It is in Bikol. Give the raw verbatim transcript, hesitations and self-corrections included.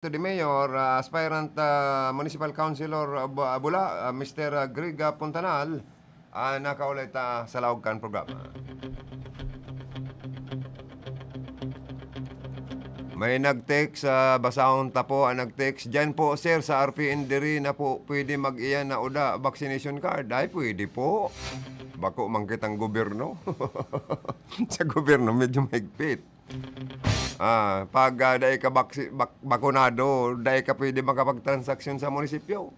to the mayor, ah, aspirant, ah, municipal councilor, ah, Bu-, ah, Bula, ah, Mister, ah, Greg, ah, Puntanal, ah, nakaulay ta sa laog kan programa. May nag-text, ah, basahon ta po ang nag-text. Diyan po, sir, sa R P N diri na po pwede mag-iyan na uda vaccination card. Ay, pwede po. Bako man kitang gobyerno. Sa gobyerno, medyo mahigpit. Ah, pag, ah, dai ka baksi-, bak-, bakunado, dai ka pwede makapagtransaksyon sa munisipyo.